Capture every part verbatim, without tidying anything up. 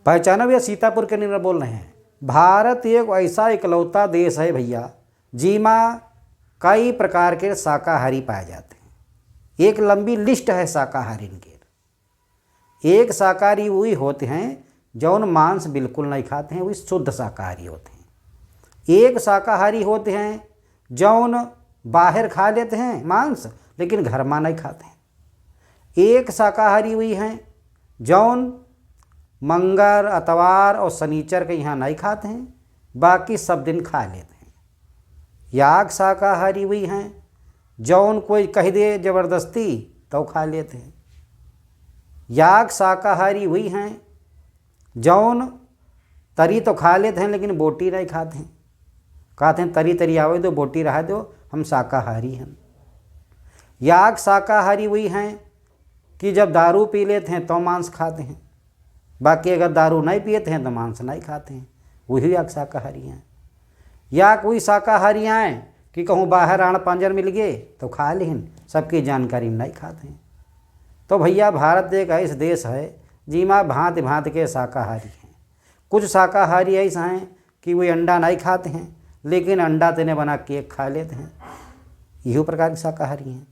पहचानो भैया, सीतापुर के निर्मल बोल रहे हैं। भारत एक ऐसा इकलौता देश है भैया, जीमा कई प्रकार के शाकाहारी पाए जाते हैं। एक लंबी लिस्ट है शाकाहारी के। एक शाकाहारी वही होते हैं जौन मांस बिल्कुल नहीं खाते हैं, वही शुद्ध शाकाहारी होते हैं। एक शाकाहारी होते हैं जौन बाहर खा लेते हैं मांस, लेकिन घर में नहीं खाते हैं। एक शाकाहारी वही हैं जौन मंगर, अतवार और शनिचर के यहाँ नहीं खाते हैं, बाकी सब दिन खा लेते हैं। याक शाकाहारी वही हैं जौन कोई कह दे जबरदस्ती तो खा लेते हैं। याक शाकाहारी वही हैं जौन तरी तो खा लेते हैं लेकिन बोटी नहीं खाते हैं। कहते हैं तरी तरी आवे दो, बोटी रहा दो, हम शाकाहारी हैं। याक शाकाहारी वही हैं कि जब दारू पी लेते हैं तो मांस खाते हैं, बाकी अगर दारू नहीं पीते हैं तो मांस नहीं खाते हैं, वही याक शाकाहारी हैं। याक वही शाकाहारी हैं कि कहूँ बाहर आण पांजर मिल गए तो खा लेहिन, सबकी जानकारी में नहीं खाते हैं। तो भैया, भारत एक ऐसा देश है जीमा भांति भांति के शाकाहारी हैं। कुछ शाकाहारी ऐसा हैं कि वो अंडा नहीं खाते हैं, लेकिन अंडा तेने बना केक खा लेते हैं। यही प्रकार के शाकाहारी हैं।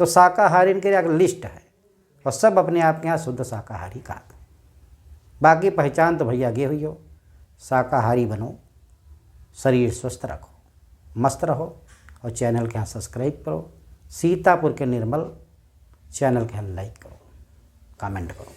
तो शाकाहारी के एक लिस्ट है और सब अपने आप के यहाँ शुद्ध शाकाहारी कहते हैं। बाकी पहचान तो भैया गे हुई हो, शाकाहारी बनो, शरीर स्वस्थ रखो, मस्त रहो और चैनल के यहाँ सब्सक्राइब करो। सीतापुर के निर्मल चैनल के यहाँ लाइक करो, कमेंट करो।